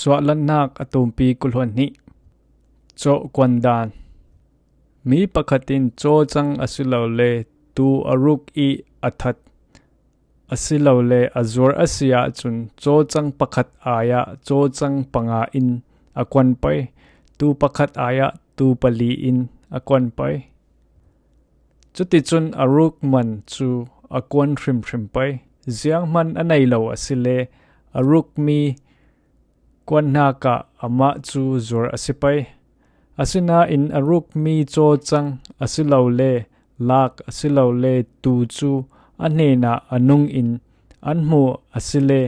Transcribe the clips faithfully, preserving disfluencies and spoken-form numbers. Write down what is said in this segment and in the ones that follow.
Suahlannak a tumpi kul hluan hnih. Cawhkuan dan. Mi pakhat in cawcang a si lo le tuu a ruk ih a that a si lo le a zuar a si ahcun cawcang pakhat ai-ah cawcang panga in a kuan pei, tuu pakhat ai-ah tuu pali in a kuan pei. Cuticun a ruk man cu a kuan hrimhrim pei. Zianghman a nei lo a si le a rukmi kuanhnak ah amah cu zuar a si pei. Asinain a rukmi cawcang a si lo le laak a si lo le tuu cu a hnenah a nung in an hmuh a si le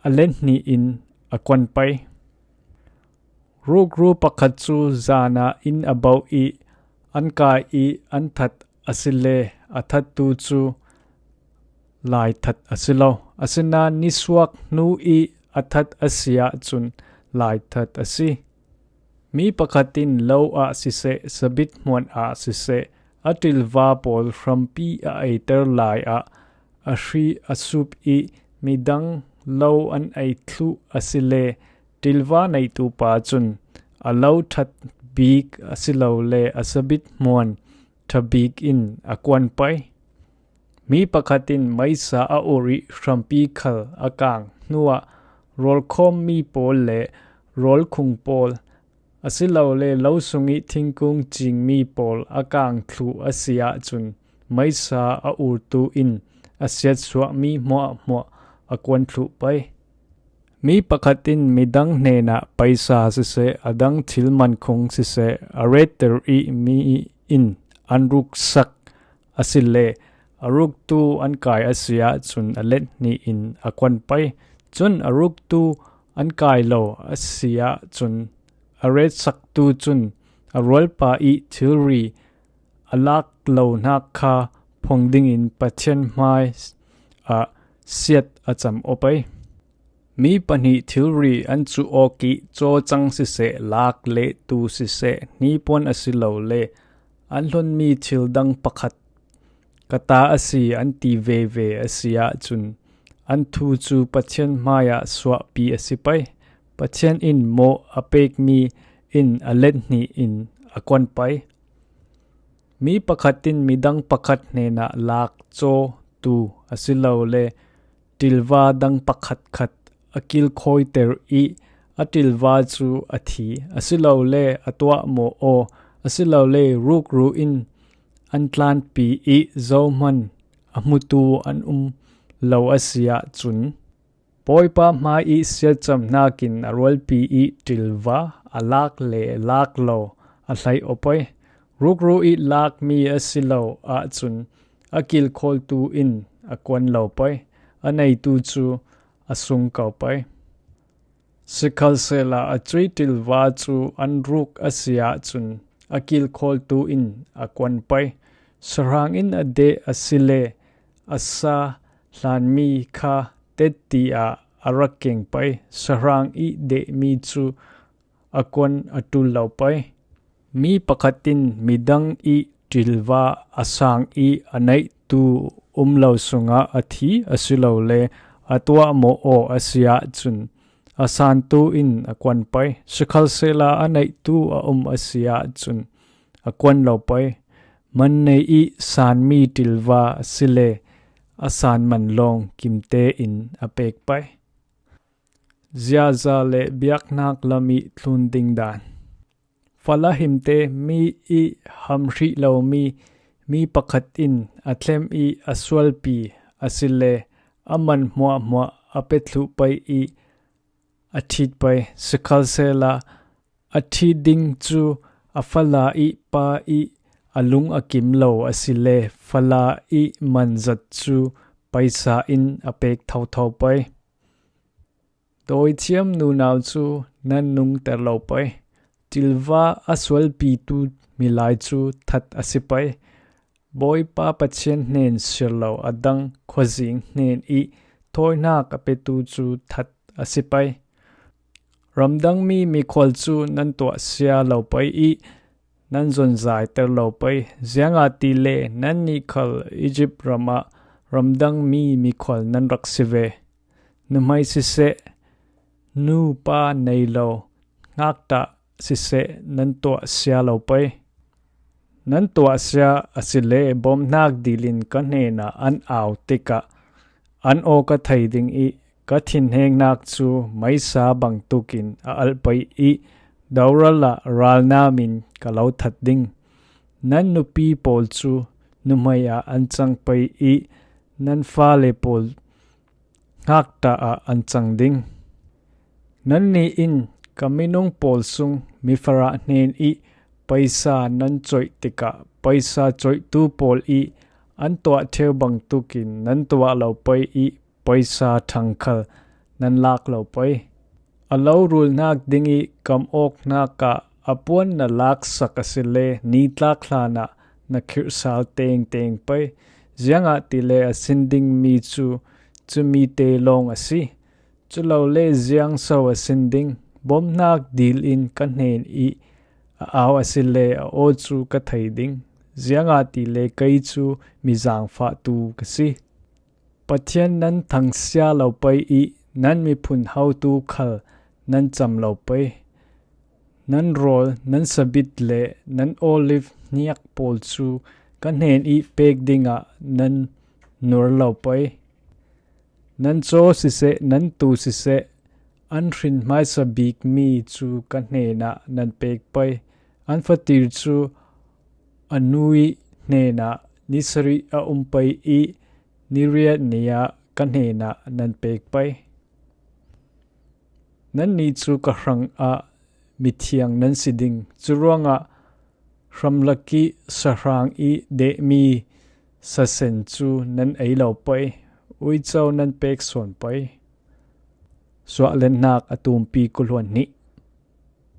a let hnih in a kuan pei. Rukru pakhat cu zan ah in a bauh ih an kai ih an that a si le a thattu cu lai that a si lo. Asinain nisuak hnu ih a that a si ahcun lai that a si. Mi pakhat in lo ah siseh, sabit hmuan ah siseh, a ṭilva pawl hrampi a eiter lai ah a hri a sup ih midang lo an ei thluh a si le ṭilva neitu pa cun a lo ṭhat bik a si lo le a sabit hmuan ṭha bik in a kuan pei. Mi pakhat in meisa a ur ih hrampi khal a kang hnuah rawlkhawmmi pawl le rawlkhung pawl a si lo le lo sung ih thingkung cingmi pawl a kang thluh a si ahcun meisa a urtu in a siatsuahmi hmuahhmuah a kuan thluh pei. Mi pakhat in midang hnenah paisa siseh, a dang thil mankhung siseh, a retter ih mi in an ruksak a si le a ruktu an kai a si ahcun a let hnih in a kuan pei. Cun a ruktu an kai lo a si ahcun a retsaktu cun a rualpa ih thilri a lak lonak kha phong dingin Pathian hmai ah siat a cam aw pei. Mi pahnih thilri an cuh awk ih cawcang siseh, laak le tuu siseh, hnipuan a si lo le an hlonmi thil dang pakhat ka ta a si an ti veve a si ahcun an thu cu Pathian hmaiah suahpi a si pei. Pathian in mawh a pekmi in a let hnih in a kuan pei. Mi pakhat in midang pakhat hnenah laak, caw, tuu a si lo le ṭilva dang pakhatkhat a kilkhawiter ih a ṭilva cu a thi a si lo le a tuahmawh aw a si lo le rukru in an tlanpi ih zohman a hmutu an um lo a si ahcun Bawipa hmai ih siatcam hnakin a rualpi ih ṭilva a laak le laak lo a hlei aw pei. Rukru ih laakmi a si lo ahcun a kilkhawltu in a kuan lo pei, a neitu cu a sung ko pei. Sikhalsehla a cuih ṭilva cu an ruk a si ahcun a kilkhawltu in a kuan pei. Sahrang in a deh a si le a sa hlanmi kha tetti ah a rak keng pei. Sahrang ih dehmi cu a kuan a ṭul lo pei. Mi pakhat in midang ih ṭilva a sang ih a neihtu um lo sungah a thi a si lo le a tuahmawh aw a si ahcun a santu in a kuan pei. Sikhalsehla a neihtu a um a si ahcun a kuan lo pei. Man nei ih sanmi ṭilva a si le a san man lawng kimte in a pek pei. Ziaza le biaknak lam ih thlun ding dan. Fala himte mi ih ham hrih lomi mi pakhat in a thlem ih a sualpi a si le a man hmuahhmuah a pe thluh pei ih a ṭhit pei. Sikhalsehla a ṭhit ding cu a fala ih pa ih a lung a kim lo a si le fala ih man zat cu paisa in a pek thotho pei. Dawithiam nunau cu nan nungter lo pei. Ṭilva a sualpitu milai cu that a si pei. Bawipa Pathian hnen siar lo a dang khuazing hnen ih thawinak a petu cu that a si pei. Ramdangmi mikhual cu nan tuahsia lo pei ih nan zonzaiter lo pei, ziangahtile nannih khal Izipt ram ah ramdangmi mikhual nan rak si ve. Nuhmei siseh, Nupa nei lo ngakta siseh nan tuah sia lo pei. Nan tuah sia a sile bomhnak dilin ka hnena an au tikah an aw ka thei ding ih ka thinhengnak cu meisa bangtukin a alh pei ih doral ah ralnam in ka lo that ding. Nan nupi pawl cu nuhmei ah an cang pei ih nan fale pawl ngakta ah an cang ding. Nannih in ka minung pawl sung mifarah hnen ih paisa nan coih tikah paisa coihtu pawl ih an tuah ṭheu bangtukin nan tuah lo pei ih paisa ṭhang khal nan lak lo pei. A lo rulhnak dingih kam awknak ah a puan na laksak asile nitlak hlanah na khirhsal tengteng pei, ziangahtile a sin dingmi cu cumite lawng a si. Culole ziangso a sin ding? Bomhnak dil in ka hnen ih a au asile a aw cu ka thei ding, ziangahtile kei cu mi zaangfahtu ka si. Pathian nan thangsia lo pei ih nan miphun hotu khal nan cam lo pei. Nan rawl, nan sabit le nan olive hniak pawl cu ka hnen ih pek dingah nan nuar lo pei. Nan caw siseh, nan tu siseh, an hrin hmaisa bikmi cu ka hnenah nan pek pei. An fatir cu a nu ih hnenah ni sarih a um pei ih ni riat ni ah ka hnenah nan pek pei. Nannih cu ka hrangah mithiang nan si ding. Curuangah hramlak ih sahrang ih dehmi sasen cu nan ei lo pei. Uico nan pek sawn pei. Suahlennak a tumpi kuluan hnih.